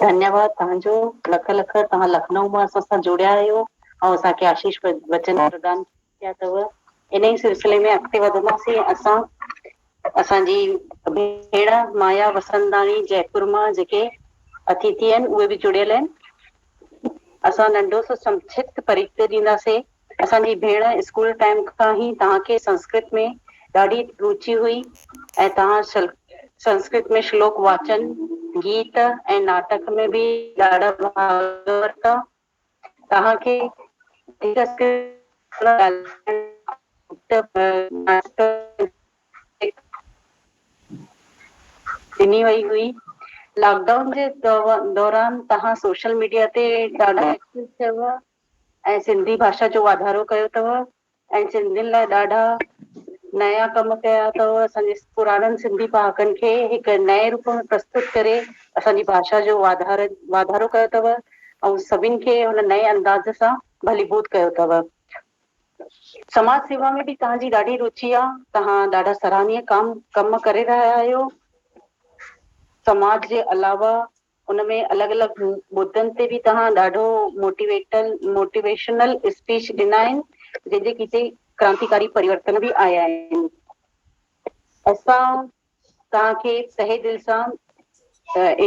ڌنيواد توهان جو، لک لک توهان لکنؤ مان اسان سان جڙيا آهيو ۽ اسان کي آشيش وچن پردان ڪيا اٿو. ان ئي سلسلي ۾ اڳتي وڌنداسين اسان. اسان جي ڀيڻ مايا وسنداڻي جئپور مان جيڪي اتٿي آهن اهي به جڙيل آهن. اسان ننڍو سو سنڪشپت پريچي ڏينداسين. اسان جي ڀيڻ اسڪول ٽائيم کان ئي توهان کي سنسڪرت ۾ ڏاڍي روچي هئي ۽ توهان سنسڪرت ۾ شلوڪ واچن، گيت ۽ ناٽڪ ۾ به ڏاڍا ڀاڳ ورتا. توهان کي ڏني وئي هئي. لاڪ ڊائون جي دوران توهان سوشل ميڊيا تي ڏاڍا ايڪٽو ٿيا هئا. ۽ سنڌي ڀاشا جو واڌارو ڪيو اٿو ۽ سنڌين لاء ڏاڍا نيا ڪم ڪيا اٿو. اسان جي پراڻن سنڌي پهاڪن کي هڪ نئين روپ ۾ پرستت ڪري اسان جي ڀاشا جو واڌارو ڪيو اٿو ۽ سڀن کي هن نئين انداز سان ڀليڀوت ڪيو اٿو. سماج سيوا ۾ به توهان جي ڏاڍي روچي آ. توهان ڏاڍا سراهنيه ڪام ڪم ڪري رهيا آهيو. سماج جي علاوه ان ۾ الڳ الڳ مدن تي به توهان ڏاڍو موٽيويٽل موٽيويشنل اسپيچ ڏنا آهن جنهن جي ڪيتي ڪرانتيڪاري پريورتن به آيا آهن. اسان توهان کي تهه دل سان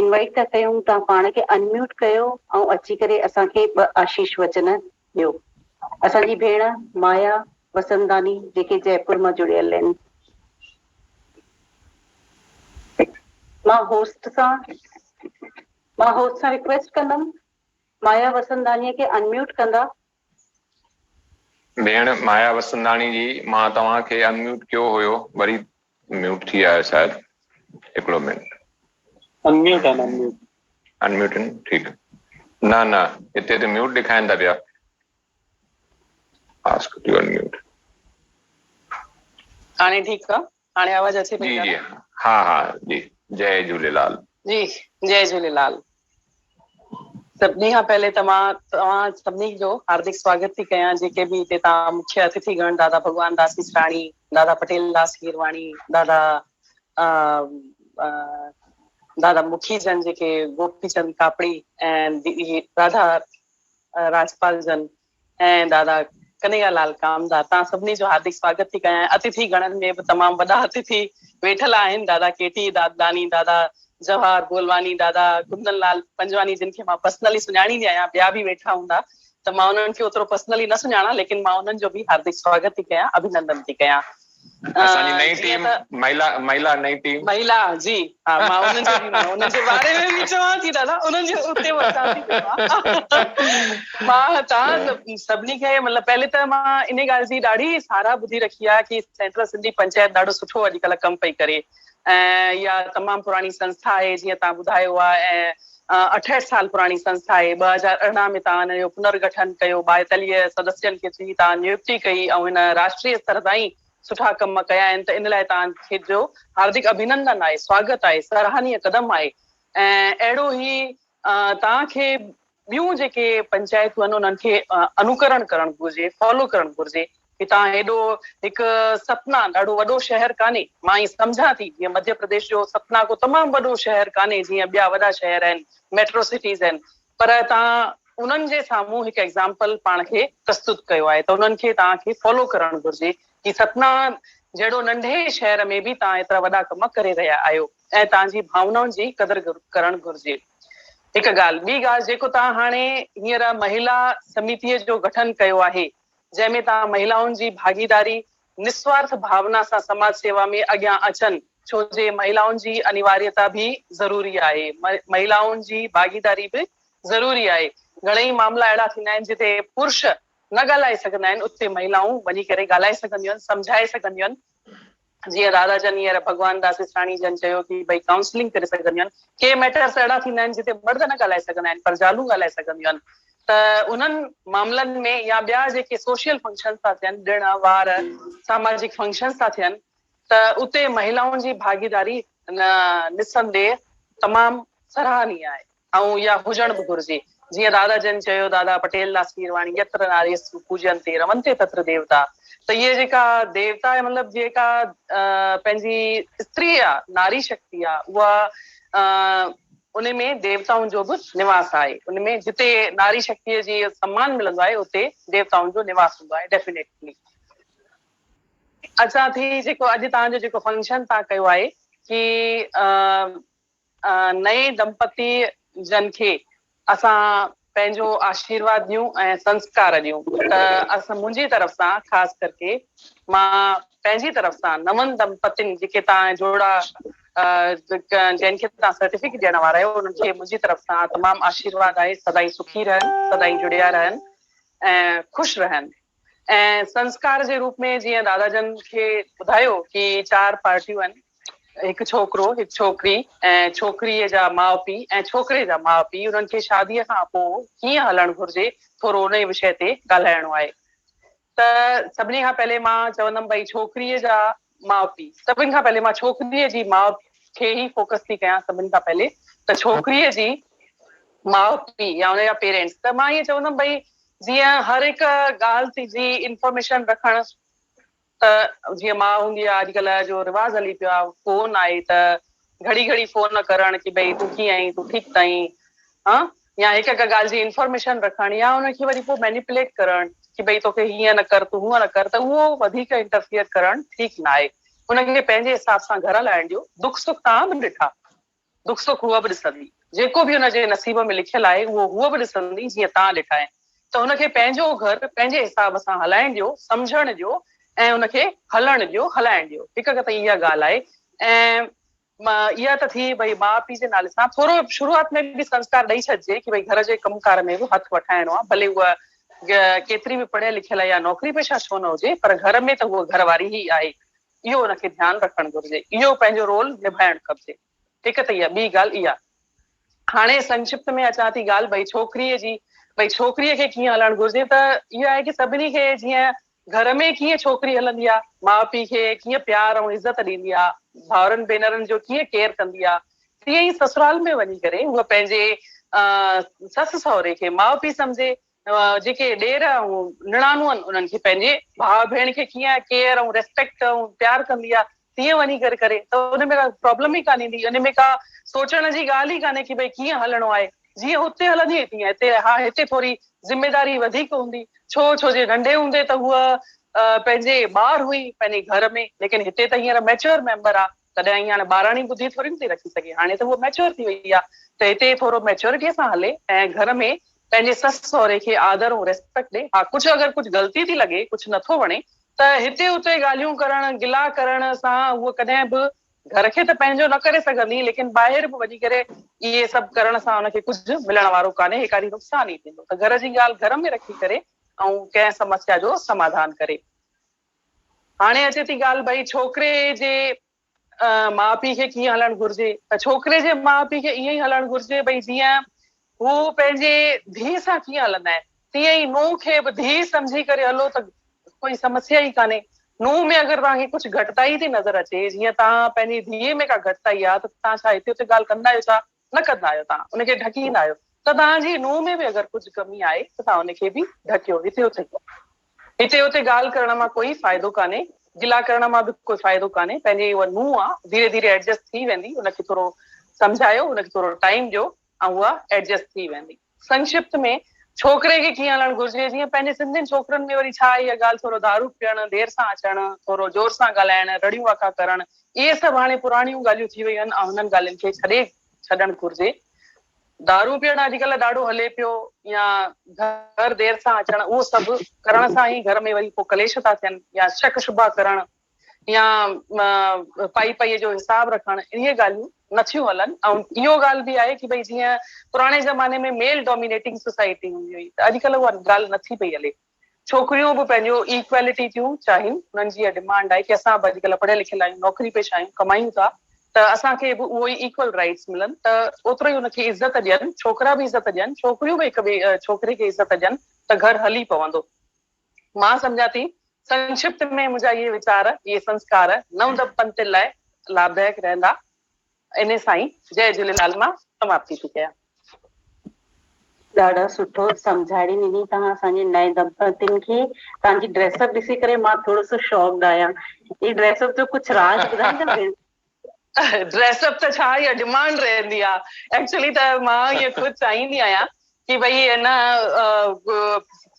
انوائيٽ ٿا ڪيون توهان پاڻ کي انميوٽ ڪيو ۽ اچي ڪري اسان کي ٻه آشيش وچن ڏيو. اسان جي ڀيڻ مايا وسنداني جيڪي جئپور مان جڙيل آهن. مان هوسٽ سان مان هوسٽ سان رڪويسٽ ڪندم مايا وسنداني کي انميوٽ ڪندا. ڀيڻ مايا وسنداڻي جي مان توهان کي انميوٽ ڪيو هيو وري ميوٽ ٿي آيو شايد هڪڙو منٽ. انميوٽ آهن انميوٽ. انميوٽ آهن ٺيڪ نه نه هتي ته ميوٽ ڏيکارين ٿا پيا آسڪ ٽو انميوٽ. هاڻي ٺيڪ آ هاڻي آواز اچي پئي جي دادا. جي ها ها جي جئي جهوليلال. جي جئي جهوليلال. سڀني کان پهلي ته مان توهان سڀني جو هاردڪ سواگت ٿي ڪيان جيڪي به هتي توهان مکيه اتٿي گڻ دادا ڀڳوان داس ڪسراڻي، دادا پٽيل داس هيرواڻي، دادا دادا مکي جن جيڪي گوپي چند ڪاپڙي ۽ راڌا راجپال جن ۽ دادا ڪنهيا لال ڪامدار توهان سڀني جو هاردڪ سواگت ٿي ڪيان. اتٿي گڻن ۾ به تمام وڏا اتٿي ويٺل آهن دادا ڪي ٽي دادلاڻي، دادا جواهر بولواني، دادا ڪندن لال پنجواني جن کي مان پرسنلي سڃاڻيندي آهيان ٻيا به ويٺا هوندا ته مان انهن کي اوترو پرسنلي نه سڃاڻان ليڪن مان انهن جو به هاردڪ سواگت ٿي ڪيان اڀينندن ٿي ڪيان. اسان جي نئين ٽيم مهلا مهلا نئين ٽيم. مهلا جي ها مان انهن جو به مان انهن جي باري ۾ به چوان ٿي دادا انهن جي اتي به اچان ٿي پئي مان مان توهان سڀني کي مطلب پهلي ته مان انهي ڳالهه جي ڏاڍي ساراهه ٻڌي رکي آهي ڪي سينٽرل سنڌي پنچائت ڏاڍو سٺو اڄڪلهه ڪم پئي ڪري ۽ اها تمام پراڻي سنسٿا آهي جيئن توهان ٻڌايو آهي ۽ 68 سال پراڻي سنسٿا آهي 2018 ۾ توهان ان جو پنرگٺن ڪيو 42 سدسين کي چئي توهان نيوڪتي ڪئي ۽ هن راشٽري استر تائين سٺا ڪم ڪيا آهن ته ان لاء توهان کي جو هاردڪ اڀينندن آهي سواگت آهي سراهنيه قدم آهي ۽ اهڙو ئي توهان کي ٻيون جيڪي پنچائتون آهن انهن کي انوڪرڻ ڪرڻ گهرجي فالو ڪرڻ گهرجي ڪي توهان هيڏو هڪ ستنا ڏاڍو وڏو شهر ڪانهي مان ائين سمجهان ٿي جيئن مڌيه پرديش جو ستنا ڪو تمام وڏو شهر ڪانهي جيئن ٻيا وڏا شهر آهن ميٽرو سٽيز آهن پر توهان انهن جي سامهون هڪ ايگزامپل پاڻ کي پرستت ڪيو آهي ته انهن کي توهان کي فالو ڪرڻ گهرجي ڪي ستنا جهڙو ننڍي شهر ۾ به توهان ايترا وڏا ڪم ڪري رهيا آهيو ۽ توهان جي ڀاونائن جي قدر ڪرڻ گهرجي. هڪ ڳالهه، ٻي ڳالهه جيڪو توهان هاڻي هينئر مهيلا سميتيء جو گٺن ڪيو آهي، جنهن ۾ توهان مهيلائن جي ڀاڳيداري نسوارٿ ڀاونا سان سماج سيوا ۾ اڳيان اچن، ڇو جي مهيلائن جي انيواريتا به ضروري آهي، مهيلائن جي ڀاڳيداري به ضروري آهي، گهڻئي معاملا اهڙا ٿيندا آهن جتي پرش نه ڳالهائي سگهندا آهن، اتي مهيلائون وڃي ڪري ڳالهائي سگهنديون آهن، سمجهائي سگهنديون آهن. جيئن دادا جن هينئر ڀڳوان داس اسراڻي جن چيو ڪي ڀئي ڪائونسلنگ ڪري سگهنديون آهن. ڪي ميٽرس اهڙا ٿيندا آهن جتي مرد نه ڳالهائي سگهندا آهن پر زالون ڳالهائي سگهنديون آهن ته انهن معاملن ۾ يا ٻيا جيڪي سوشل فنڪشنز ٿا ٿين ڏڻ وار ساماجڪ فنڪشنز ٿا ٿين ته اتي مهيلائن جي ڀاڳيداري نسنديهه تمام سراهنيه آهي. ۽ اها هجڻ به گهرجي. جيئن دادا جن چيو، دادا پٽيل داس ويرواڻي، يتر ناريستو پوجينتي رمنتي تتر ديوتا ته اهي جيڪا ديوتا آهي مطلب جيڪا پنهنجي استري آ، ناري شڪتي آ، اها ان ۾ ديوتائن جو به نواس آهي. ان ۾ جتي ناري شڪتيء جي سمان ملندو آهي اتي ديوتائن جو نواس هوندو آهي ڊيفينيٽلي. اچان ٿي جيڪو اڄ توهان جو جيڪو فنڪشن توهان ڪيو آهي ڪي نئين دمپتي جن کي اسان پنهنجو آشيرواد ڏيون ۽ سنسڪار ڏيون ته اسان منهنجي طرف سان خاص ڪرڪي مان پنهنجي طرف سان نون دمپتين جيڪي توهان جوڙا جن کي توهان سرٽيفڪيٽ ڏيڻ وارا آهيو انهن کي منهنجي طرف سان تمام آشيرواد آهي سدائين سکي رهن سدائين جڙيا رهن ۽ خوش رهن ۽ سنسڪار جي روپ ۾ جيئن دادا جن کي ٻڌايو ڪي چار پارٽيون آهن هڪ ڇوڪرو هڪ ڇوڪري ۽ ڇوڪريء جا ماء پيء ۽ ڇوڪري جا ماء پيء انهن کي شاديء کان پوء ڪيئن هلڻ گهرجي ٿورو ان وشي تي ڳالهائڻو آهي ته سڀني کان پهلي مان چوندم ڀئي ڇوڪريء جا ماء پيء سڀني کان پهلي مان ڇوڪريء جي ماء کي ئي فوڪس ٿي ڪيان سڀني کان پهلي ته ڇوڪريء جي ماء پيء يا ان جا پيرينٽس ته مان ائين چوندم ڀئي جيئن هر هڪ ڳالهه جي انفارميشن رکڻ ته جيئن ماء هوندي آهي اڄڪلهه جو رواج هلي پيو آهي فون آهي ته گهڙي گهڙي فون ڪرڻ ڪي ڀئي تون ڪيئن آهين تون ٺيڪ ته آهين ها يا هڪ هڪ ڳالهه جي انفارميشن رکڻ يا ان کي وري پوء مينيپوليٽ ڪرڻ ڪي ڀئي توکي هيئن نه ڪر تون هونئن نه ڪر ته اهو وڌيڪ انٽرفيئر ڪرڻ ٺيڪ نه آهي ان کي پنهنجي حساب سان گهر هلائڻ ڏيو دک سک توهان به ڏٺا دک سک هوء به ڏسندي. جيڪو به هن جي نصيب ۾ لکيل آهي، اهو هوء به ڏسندي، جيئن تان ڏٺا آهن. ته هن کي پنهنجو گهر پنهنجي حساب سان هلائڻ ڏيو، سمجهڻ ڏيو ۽ هن کي هلڻ ڏيو، هلائڻ ڏيو. هڪ ته اها ڳالهه آهي ۽ اها ته ٿي ڀئي ماء پيء جي نالي سان ٿورو شروعات ۾ به سنسڪار ڏئي ڇڏجي ڪي ڀئي گهر جي ڪم ڪار ۾ به هٿ وٺائڻو آهي، ڀلي هوء ڪيتري به پڙهيل لکيل يا نوڪري پيشه ڇو نه هجي، پر گهر ۾ ته هوء گهر واري ئي آهي. اهو ان کي ڌيان رکڻ گهرجي، اهو پنهنجو رول نڀائڻ کپجي. هڪ ته اها، ٻي ڳالهه اها. هاڻي سنڪشپت ۾ اچان ٿي ڳالهه ڀئي ڇوڪريء جي، ڀئي ڇوڪريء کي ڪيئن هلڻ گهرجي ته اهو آهي ڪي سڀني کي جيئن گهر ۾ ڪيئن ڇوڪري هلندي آ، ماء پيء کي ڪيئن پيار ۽ عزت ڏيندي آ، ڀائرن ڀينرن جو ڪيئن ڪيئر ڪندي آ، تيئن ئي سسرال ۾ وڃي ڪري هوء پنهنجي سس سهري کي ماء پيء سمجهي، جيڪي ڏير ۽ نڻانون آهن انهن کي پنهنجي ڀاء ڀيڻ کي ڪيئن ڪيئر ۽ ريسپيڪٽ ۽ پيار ڪندي آهي تيئن وڃي ڪري ڪري ته ان ۾ ڪا پرابلم ئي ڪانه ايندي ان ۾ ڪا سوچڻ جي ڳالهه ئي ڪانهي ڪي ڀئي ڪيئن هلڻو آهي جيئن هتي هلندي تيئن هتي ها هتي ٿوري ذميداري وڌيڪ هوندي ڇو ڇو جي ننڍي هوندي ته هوء پنهنجي ٻار هئي پنهنجي گهر ۾ ليڪن هتي ته هينئر ميچوئر ميمبر آهي تڏهن ائين هاڻي ٻاراڻي ٻڌي ٿوري نٿي رکي سگهي. هاڻي ته هوء ميچوئر ٿي وئي آهي ته هتي ٿورو ميچوئرٽيء سان هلي ۽ گهر ۾ پنهنجي سس سهري کي آدر ۽ ريسپيڪٽ ڏي. ها ڪجهه اگر ڪجهه غلطي ٿي لڳي، ڪجهه نٿو وڻي ته هتي هتي ڳالهيون ڪرڻ، گلا ڪرڻ سان هوء ڪڏهن به گهر کي ته پنهنجو نه ڪري سگهندي ليڪن ٻاهر به وڃي ڪري اهي سڀ ڪرڻ سان ان کي ڪجهه ملڻ وارو ڪانهي، هيڪاري نقصان ئي ٿيندو ته گهر جي ڳالهه گهر ۾ رکي ڪري ۽ ڪنهن سمسيا جو سماڌان ڪري. هاڻي اچي ٿي ڳالهه ڀئي ڇوڪري جي ماء پيء کي ڪيئن هلڻ گهرجي ته ڇوڪري جي ماء پيء کي ائين ئي هلڻ گهرجي ڀئي جيئن هو پنهنجي ڌيء سان ڪيئن هلندا آهن تيئن ئي نونهن کي به ڌيء سمجهي ڪري هلو ته ڪوئي سمسيا ئي ڪانهي. نونهن ۾ اگر توهان کي ڪجهه گهٽتائي ٿي نظر اچي جيئن توهان پنهنجي ڌيء ۾ ڪا گهٽتائي آهي ته توهان ڇا هتي هتي ڳالهه ڪندا آهيو ڇا؟ نه ڪندا آهيو توهان ان کي ڍڪيندا آهيو ته توهان جي نونهن ۾ به اگر ڪجهه ڪمي آهي ته توهان ان کي به ڍڪيو هتي هتي هتي هتي ڳالهه ڪرڻ مان ڪوئي فائدو ڪانهي گلا ڪرڻ مان به ڪوئي فائدو ڪانهي پنهنجي اها نونهن آ ڌيري ڌيري ايڊجسٽ ٿي ويندي ان کي ٿورو سمجهايو ان کي ٿورو ٽائيم ڏيو ۽ اها ايڊجسٽ ٿي ويندي. سنڪشپت ۾ ڇوڪري کي ڪيئن هلڻ گهرجي جيئن پنهنجي سنڌين ڇوڪرن ۾ وري ڇا آهي اها ڳالهه ٿورو دارو پيئڻ، دير سان اچڻ، ٿورو زور سان ڳالهائڻ، رڙيون واڪا ڪرڻ اهي سڀ هاڻي پراڻيون ڳالهيون ٿي ويون آهن ۽ انهن ڳالهين کي ڇڏي ڇڏڻ گهرجي. دارو پيئڻ اڄڪلهه ڏاڍو هلي پيو يا گهر دير سان اچڻ اهو سڀ ڪرڻ سان ئي گهر ۾ وري پوء ڪليش ٿا ٿين يا شڪ شبها ڪرڻ يا پائي پائي جو حساب رکڻ اهي ڳالهيون نٿيون هلن ۽ اهو ڳالهه به آهي ڪي ڀئي جيئن پراڻي زماني ۾ ميل ڊومينيٽنگ سوسائٽي هوندي هئي ته اڄڪلهه اها ڳالهه نٿي پئي هلي ڇوڪريون به پنهنجو ايڪوالٽي ٿيون چاهين انهن جي اها ڊمانڊ آهي ڪي اسان به اڄڪلهه پڙهيل لکيل آهيون نوڪري پيشه آهيون ڪمايون ٿا ته اسان کي به اهو ئي ايڪول رائٽس ملن ته اوترو ئي ان کي عزت ڏين ڇوڪرا به عزت ڏين ڇوڪريون به هڪ ٻئي ڇوڪري کي عزت ڏين ته گهر هلي پوندو مان سمجهان ٿي سنڪشپت ۾ منهنجا اهي ويچار، اهي سنسڪار نو دمپتين لاء لاڀدائڪ رهندا. انهي سان ئي جئي جهوليلال مان سماپتي ٿي ڪيان. ڏاڍا سٺو سمجهاڻي ڏني توهان اسان جي نئين دمپتين کي. توهان جي ڊريس اپ ڏسي ڪري مان ٿورو سو شاڪڊ آهيان. هي ڊريس اپ جو ڪجهه راز ٻڌائيندا ڀيڻ؟ ڊريس اپ ته ڇا اها ڊمانڊ رهندي آ ايڪچولي ته مان ائين خود چاهيندي آهيان ڪي ڀئي نه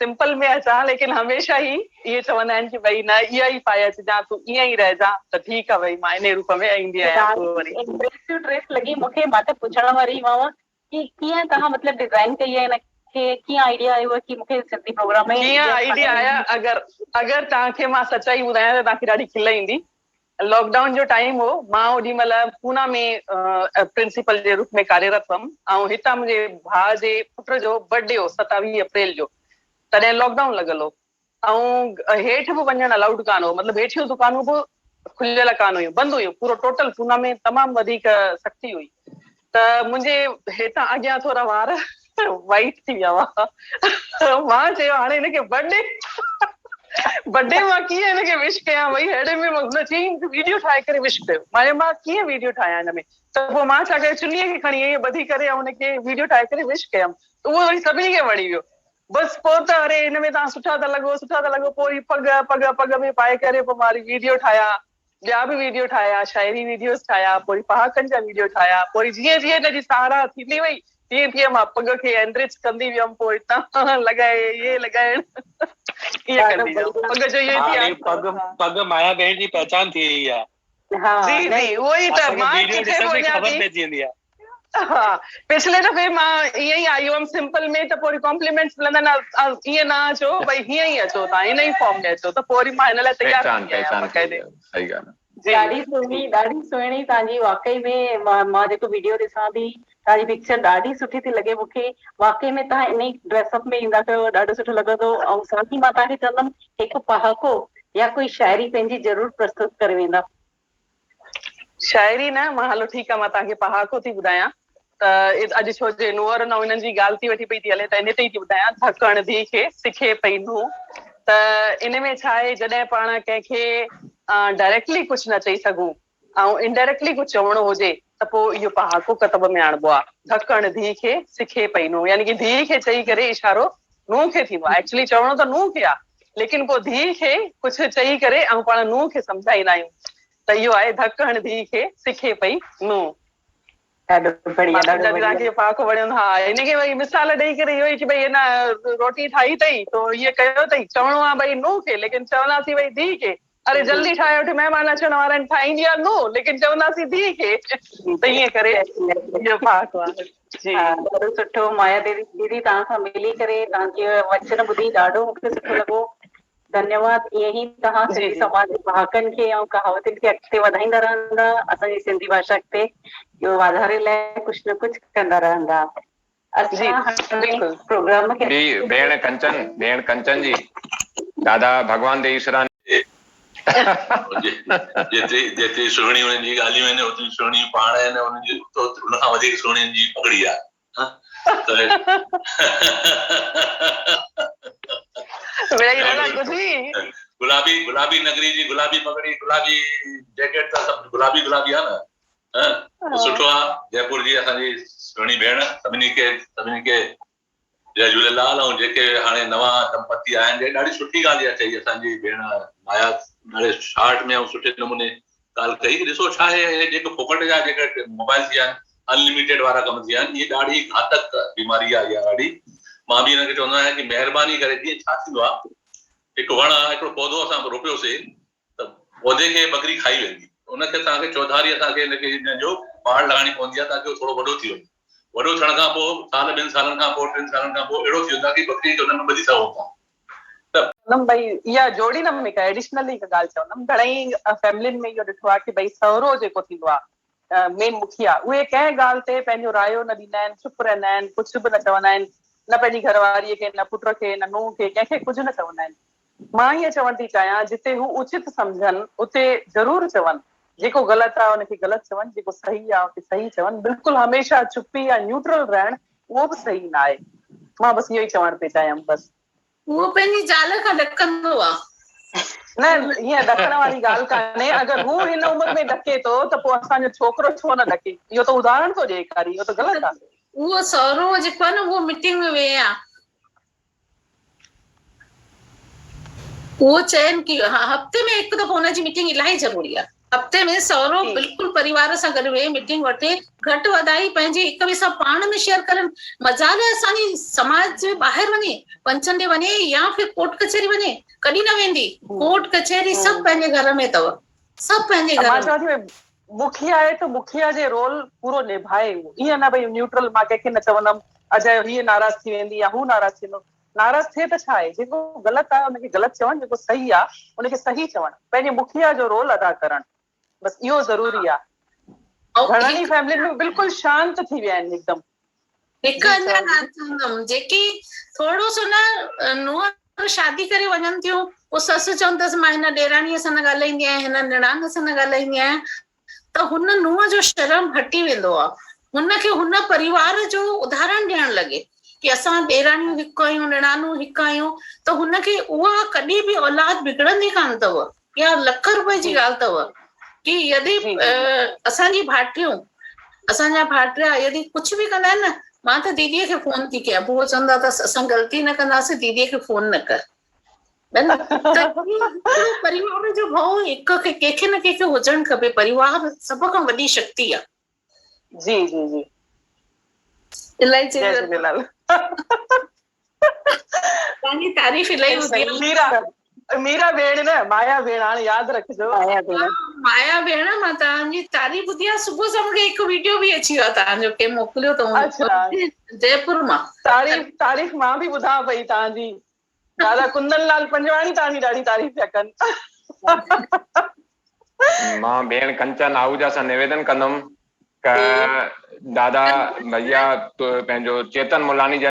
سمپل ۾ اچان ليڪن هميشه ئي اهي چوندا آهن ڪي ڀئي نه اها ئي پائي اچجان تون ائين ئي رهجان ته ٺيڪ آ ڀئي مان انهي روپ ۾ ايندي آهيان پوء وري. امپريسو ڊريس لڳي مون کي مان ته پڇڻ واري هئي مانو ڪي ڪيئن توهان مطلب ڊزائن ڪئي آهي ان کي ڪيئن آئيڊيا آيو ڪي مون کي سنڌي پروگرام ۾ ڪيئن آئيڊيا آيا اگر اگر توهان کي مان سچائي ٻڌايان ته توهان کي ڏاڍي کل ايندي لاڪ ڊائون جو ٽائيم هو مان اوڏي مهل پونا ۾ پرنسپل جي روپ ۾ ڪاريرت هئم ۽ هتان منهنجي ڀاء جي پٽ جو برٿ ڊي هو ستاويهه اپريل جو تڏهن لاڪ ڊائون لڳل هو ۽ هيٺ به وڃڻ الائوڊ ڪانه هو مطلب هيٺيون دڪانون به کليل ڪانه هيون بند هيون پورو ٽوٽل پونا ۾ تمام وڌيڪ سختي هئي ته منهنجي هتان اڳيان ٿورا وار وائيٽ ٿي ويا هئا مان چيو هاڻي هن کي برٿ ڊي برٿ ڊي مان ڪيئن هن کي وش ڪيان ڀئي اهڙي ۾ هن چيائين مون کي ويڊيو ٺاهي ڪري وش ڪيو مان چيو مان ڪيئن ويڊيو ٺاهيان هن ۾ ته پوء مان ڇا ڪيو چنيء کي کڻي ائين ٻڌي ڪري ۽ هن کي ويڊيو ٺاهي ڪري وش ڪيم ته اهو وري سڀني کي وڻي ويو بس پوء ته اري هن ۾ توهان سٺا ٿا لڳو سٺا ٿا لڳو پوء هي پڳ پڳ پڳ ۾ پائي ڪري پوء مان وري ويڊيو ٺاهيا ٻيا به ويڊيو ٺاهيا، شاعري ويڊيوز ٺاهيا، پوء وري پهاڪن جا ويڊيو ٺاهيا، پوء وري جيئن جيئن هن جي ساراهه ٿيندي وئي، تيئن تيئن مان پڳ کي انرچ ڪندي ويم، پوء هتان لڳائي هي لڳائڻ ائين ڏاڍو ڪندي ويم، بڙهيا. پڳ جو اهو هاڻي اتهاس پڳ ها. پڳ مايا ڀيڻ جي پهچان ٿي وئي آهي. ها جي نه جي اهو ئي ته اسان کي مان ويڊيو ڪٿي به ڏسندي وڃان خبر ٿي. پئجي ويندي آهي. ها پڇلي دفعي مان ائين ئي آئي هئم سمپل ۾ ته پوء وري ڪامپليمينٽس ملندا نه ائين نه اچو ڀئي هيئن ئي اچو توهان هن ئي فارم ۾ اچو ته پوء وري مان هن لاء تيار پهچان ٿي آهيان پهچان ٿي باقاعدي وئي صحيح ڳالهه جي ڏاڍي سهڻي ڏاڍي سهڻي توهان جي واقعي ۾ مان جيڪو ويڊيو ڏسان ٿي توهان جي پڪچر ڏاڍي سٺي ٿي لڳي مون کي واقعي ۾ توهان انهي ڊريس اپ ۾ ايندا ڪيو ڏاڍو سٺو لڳندو ۽ ساٿ ئي مان توهان کي چوندم هڪ پهاڪو يا ڪوئي شاعري پنهنجي ضرور پرستت ڪري ويندا. شاعري نه مان هلو ٺيڪ آ مان توهان کي پهاڪو ٿي ٻڌايان ته اڄ ڇو جي نوئر نه انهن جي ڳالهه ٿي وٺي پئي ٿي هلي ته ان تي ئي ٿي ٻڌايان ڌڪڻ ڌي کي سکي پئي نون ته ان ۾ ڇا آهي جڏهن پاڻ ڪنهن کي ڊائريڪٽلي ڪجهه نه چئي سگهون ۽ انڊائريڪٽلي ڪجهه چوڻو هجي ته پوء اهو پهاڪو ڪتب ۾ آڻبو آ ڌڪڻ ڌي کي سکي پئي نون يعني ڪي ڌي کي چئي ڪري اشارو نون کي ٿيندو آ ايڪچولي چوڻو ته نون کي آ ليڪن پوء ڌيء کي ڪجهه چئي ڪري ۽ پاڻ نونهن کي سمجهائيندا آهيون ته اهو آهي ڌڪ هڻ ڌيء کي سکي پئي نونهن. ڏاڍو بڙهيا مان ڏاڍو سمجهان ٿي بڙهيا. توهان کي اهو پهاڪو وڻيو هوندو. ها هن کي وري مثال ڏئي ڪري اهو ئي ڪي ڀئي هن روٽي ٺاهي اٿئي تو هيئن ڪيو اٿئي چوڻو آهي ڀئي نونهن کي ليڪن چونداسين ڀئي ڌيء کي اري جلدي ٺاهي وٺ مهمان اچڻ وارا آهن ٺاهيندي آهي نونهن ليڪن چونداسين ڌيء کي ته ائين ڪري اهو پهاڪو آهي. جي. ها ڏاڍو سٺو مايا ديدي ديدي توهان سان ملي ڪري توهان جي وچن ٻڌي ڏاڍو مون کي سٺو لڳو ڌنيواد ائين ئي توهان جي سنڌي جي سماج جي پهاڪن کي ۽ ڪهاوتن کي اڳتي وڌائيندا رهندا اسان جي سنڌي ڀاشا اڳتي اهو واڌاري لاء ڪجهه نه ڪجهه ڪندا رهندا جي اسان هاڻي بلڪل. پروگرام کي ٻي ڀيڻ ڪنچن ڀيڻ ڪنچن جي دادا ڀڳوان ديوسراني جيتري جيتري سهڻي انهن جي ڳالهيون آهن اوتري سهڻي پاڻ آهن انهن جي ان کان وڌيڪ سهڻي انهن جي پڳڙي آهي گلابي گلابي نگري جي گلابي پڳڙي گلابي جيڪيٽ ته سڀ گلابي گلابي آهي نه سٺو آهي جئپور جي اسان جي سهڻي ڀيڻ سڀني کي سڀني کي جئي جهوليلال ۽ جيڪي هاڻي نوان دمپتي آهن جي ڏاڍي سٺي ڳالهه اها چئي اسان جي ڀيڻ مايا ڏاڍي شارٽ ۾ ۽ سٺي نموني ڳالهه ڪئي ڏسو ڇا آهي اهي جيڪي ڦوڪٽ جا جيڪي موبائل ٿي ويا آهن انلميٽيڊ وارا ڪم ٿي ويا آهن اهي ڏاڍي گهاتڪ بيماري آهي اها ڏاڍي مان به هن کي چوندو آهيان ڪي مهرباني ڪري جيئن ڇا ٿيندو آهي هڪ وڻ آهي هڪڙو پودو اسان روپيوسي ته پودي کي ٻڪري کائي ويندي ان کي اسان کي چوڌاري اسان کي ان کي ان جو پاڙ لڳائڻي پوندي آهي تاڪه هو ٿورو وڏو ٿي وڃي وڏو ٿيڻ کان پوء سال ٻن سالن کان پوء ٽن سالن کان پوء اهڙو ٿي ويندو آهي ڪي ٻڪري کي ان ۾ ٻڌي سگهون ٿا ته چوندم ڀئي اها جوڙي نه هڪ ايڊيشنلي هڪ ڳالهه چوندم گهڻئي فيملين ۾ اهو ڏٺو آهي ڪي ڀئي سهرو جيڪو ٿيندو آهي مين مکيا اهي ڪنهن ڳالهه تي پنهنجو رايو نه ڏيندا آهن چپ رهندا آهن ڪجهه به نه چوندا آهن نه پنهنجي گهر واريء کي نه پٽ کي نه نونهن کي ڪنهن کي ڪجهه نه چوندا آهن مان ائين چوڻ ٿي چاهيان جتي هو اچت سمجهن اتي ضرور چون، جيڪو غلط آهي ان کي غلط چون، جيڪو صحيح آهي ان کي صحيح چون، بلڪل هميشه چپي يا نيوٽرل رهڻ اهو به صحيح نه آهي. مان بس اهو ئي چوڻ پئي چاهيم بس. هو پنهنجي زال کان ڏڪندو آ. نه ائين ڏڪڻ واري ڳالهه ڪانهي، اگر هو هن عمر ۾ ڏڪي ٿو ته پوء اسان جو ڇوڪرو ڇو نه ڏڪي، اهو ته اداهرڻ ٿو ڏئي ڪاري، اهو ته غلط آهي. اهو سهرو جيڪو آ نه اهو ميٽنگ ۾ ويهي آ. اهو چين ڪي هفتي ۾ هڪ دفعو ان جي ميٽنگ الاهي ضروري آهي. هفتي ۾ سهرو بلڪل پريوار سان گڏ ويهي ميٽنگ وٺي گهٽ وڌائي پنهنجي هڪ ٻئي سان پاڻ ۾ شيئر ڪرن مجال آهي اسان جي سماج جي ٻاهر وڃي پنچن ڏي وڃي يا ڦر ڪورٽ ڪچهري وڃي ڪڏهن نه ويندي ڪورٽ ڪچهري سڀ پنهنجي گهر ۾ اٿو سڀ پنهنجي گهر مان چوان ٿي مکيا آهي ته مکيا جي رول پورو نڀائي ائين نه ڀئي نيوٽرل مان ڪنهن کي نه چوندم اجايو هيء ناراض ٿي ويندي يا هو ناراض ٿي ويندو ناراض ٿئي ته ڇا آهي؟ جيڪو غلط آهي ان کي غلط چوڻ، جيڪو صحيح آهي ان کي صحيح چوڻ، پنهنجي مکيا جو رول ادا ڪرڻ بس اهو ضروري آهي. گهڻن ئي فيملين ۾ بلڪل شانت ٿي ويا آهن هڪدم. هڪ اڃا ڳالهه چوندم جيڪي ٿورو سو نه نونهن شادي ڪري وڃن ٿيون پوء سس چوندي اٿس مان هن ڏيراڻيء سان نه ڳالهائيندي آهيان هن نڻان سان نه ڳالهائيندي آهيان ته هن نونهن جو شرم هٽي ويندو آ. هن کي هن پريوار جو اداهرڻ ڏيڻ لڳي ڪي اسان ڏيراڻيون هڪ آهيون، نڻانون هڪ آهيون ته هن کي اها ڪڏهن به اولاد بگڙندي ڪانه اٿو. اها لک روپئي جي ڳالهه اٿو ڪي يدي اسان جي ڀائٽيون اسان جا ڀائٽيا يدي ڪجهه به ڪندا آهن نه مان ته ديديء کي فون ٿي ڪيان پوء چوندا اٿس اسان غلطي نه ڪنداسين ديديء کي فون نه ڪر. پريوار جو ڀؤ هڪ کي ڪنهن کي نه ڪنهن کي هجڻ کپي پريوار سڀ کان وڏي شڪتي آ. جي جي جي الائي جئي جهوليلال. توهان جي تعريف الائي ٻڌي آ. ميرا ميرا ڀيڻ نه مايا ڀيڻ هاڻي ياد رکجو. مايا ڀيڻ. مايا ڀيڻ مان توهان جي تعريف ٻڌي آ صبح سان مونکي هڪ ويڊيو به اچي ويو آ توهان جو ڪنهن موڪليو ته جئپور مان. تعريف تعريف مان به ٻڌان پئي توهان جي. دادا ڪندن لال پنجواڻي توهان جي ڏاڍي تعريف پيا ڪن. مان ڀيڻ ڪنچن آهوجا سان نويدن ڪندم ته دادا ڀئيا پنهنجو چيتن مولاني جا.